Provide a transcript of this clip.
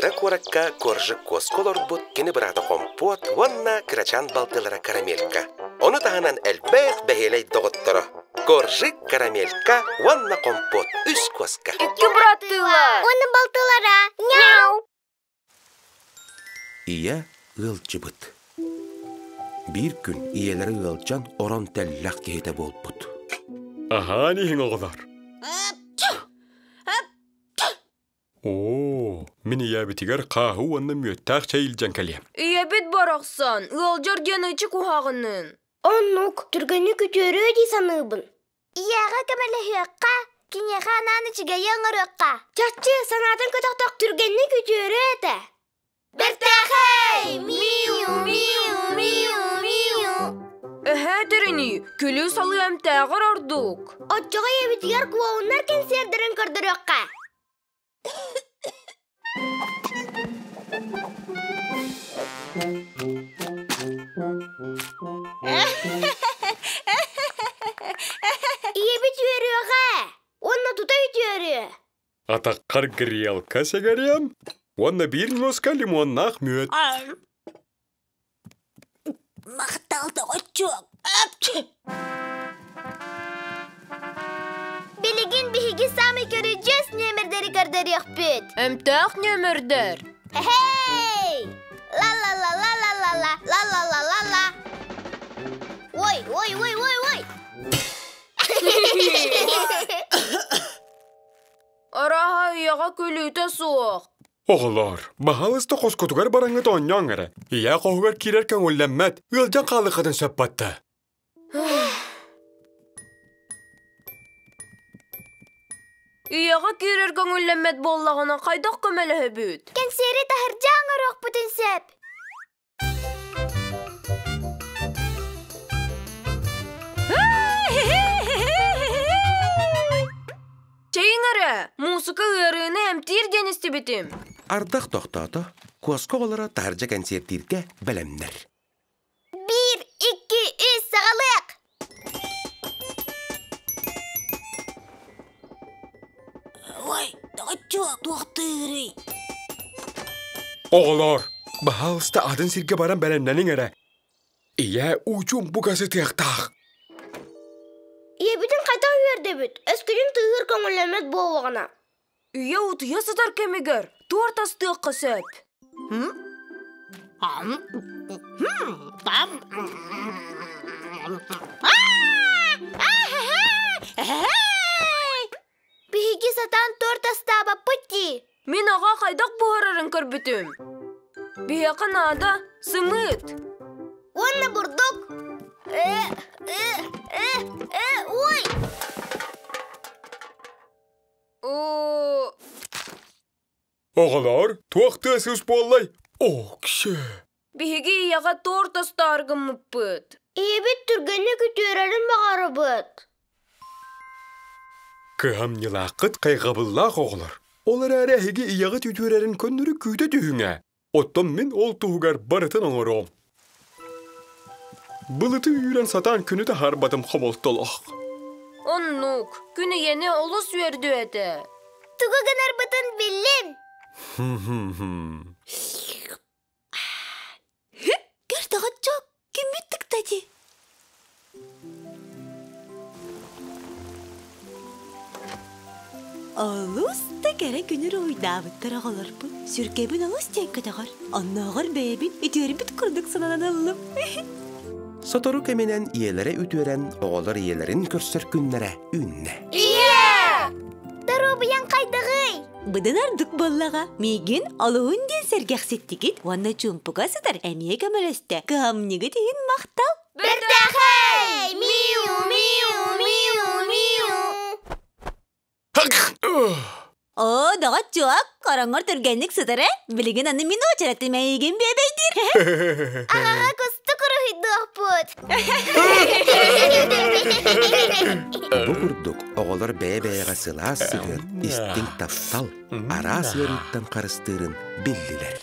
Кыра куоракка Коржик куоска олорбут кини быраата Хомпуот уонна кырачаан балтылара Карамелька. Ону таһынан элбэх бэһиэлэй доҕотторо Коржик, Карамелька уонна Хомпуот үс куоска. Икки быраттыылар. Уонна балтылара. Мяу! Ийэ ыалдьыбыт. Биир күн ийэлэрэ ыалдьан орон тэллэх киһитэ буолбут. Аһаан иһиҥ оҕолор. Оо, мин ийэбитигэр хааһы уонна мүөттээх чэй илдьэн кэлиэм. Ийэбит барахсан, ыалдьар диэн ычы куһаҕанын. Оннук, түргэнник үтүөрүө дии саныыбын. Ийэҕэ көмөлөһүөххэ, киниэхэ анаан үчүгэйи оҥоруохха. Чахчы, санаатын көтөхтөх түргэнник үтүөрүө этэ. Бэртээхэй! Миу, миу, миу, миу. Эһээ тэрини, күлүү салыы эмтээҕэр ордук. Оччоҕо ийэбитигэр клоуннар кэнсиэрдэрин көрдөрүөххэ. Ийэбит үөрүөҕэ уонна тута үтүөрүө. Атаххар грелка сэгэриэм уонна биир ньуоска лимоннаах мүөт. Махтал доҕоччуок. Билигин биһиги саамай көрүдьүөс нүөмэрдэри көрдөрүөхпүт. Эмтээх нүөмэрдэр. Хей! Ла-ла-ла-ла-ла-ла-ла, ла-ла-ла-ла-ла. Ой, ой, ой, ой, ой. Арааһа үйэҕэ күлүүтэ суох. Оҕолоор, баһаалыста хоскутугар бараҥҥыт оонньооҥ эрэ. Ийэ хоһугар киирэр көҥүллэммэт, ыалдьан хаалыаххытын сөп батта. Үйэҕэ киирэр көҥүллэммэт буоллаҕына хайдах көмөлөһөбүт? Кэнсиэри таһырдьа оҥоруохпутун сөп. Чэйиҥ эрэ, муусука ыарыыны эмтиир диэн истибитим. Ардах тохтоото, куоска оҕолоро таһырдьа кэнсиэртииргэ бэлэмнэр. Биир, икки, үс, саҕалыах! Ой, доҕоччуок, туохтыырый? Оҕолоор, баһаалыста атын сиргэ баран бэлэмнэниҥ эрэ. Ийээ, уу-чуумпуга сытыахтаах. Ийэбитин хайдах үөрдэбит? Өскөтүн тыаһыыр көҥүллэммэт буоллаҕына. Үйэ утуйа сытар кэмигэр туорт астыахха сөп. Биһиги сатаан торт астаабаппыт дии. Мин аҕа хайдах буһарарын көрбүтүм. Биһиэхэ наада сымыыт. Уонна бурдук. Э, э, э, э, ой! Оо, Оҕолоор, туох тыас-уус буоллай? Окше! Биһиги ийэҕэ торт астаары гыммыппыт. Ийэбит түргэнник үтүөрэрин баҕарабыт. Кыһамньылааххыт хайҕабыллаах оҕолор. Ол эрээри эһиги ийэҕит үтүөрэрин көннөрү күүтэ түһүҥ ээ. Оттон мин ол туһугар барытын оҥоруом. Былыты үүрэн сатаан күнү таһаарбатым хомолтолоох. Оннук, күн ийэни олус үөрдүө этэ. Тугу гынарбытын биллим. Көр доҕоччуок, күммүт тыкта дии. Олус да кэрэ күнү уруһуйдаабыттар оҕолорбут. Сүргэбин олус диэн көтөҕөр. Оннооҕор бэйэбин үтүөрбүт курдук сананан ыллым. Сотору кэминэн ийэлэрэ үтүөрэн, оҕолор ийэлэрин көрсөр күннэрэ үүннэ. Ийээ! Доруобуйаҥ хайдаҕый? Быдан ордук буоллаҕа. Миигин олуһун диэн сэргэхситтигит уонна чуумпуга сытар эмиэ көмөлөстө. Кыһамньыгыт иһин махтал! Бэртээхэй! Миу, миу, миу, миу! Оо, доҕоччуок, хороҥор түргэнник сытар ээ. Билигин аны мин уочаратым эйигин биэбэйдиир. Аҕаҕа кустук уруһуйдуохпут. Бу курдук оҕолор бэйэ-бэйэҕэ сылаас сыһыан, истиҥ таптал, араас ыарыыттан харыстыырын биллилэр.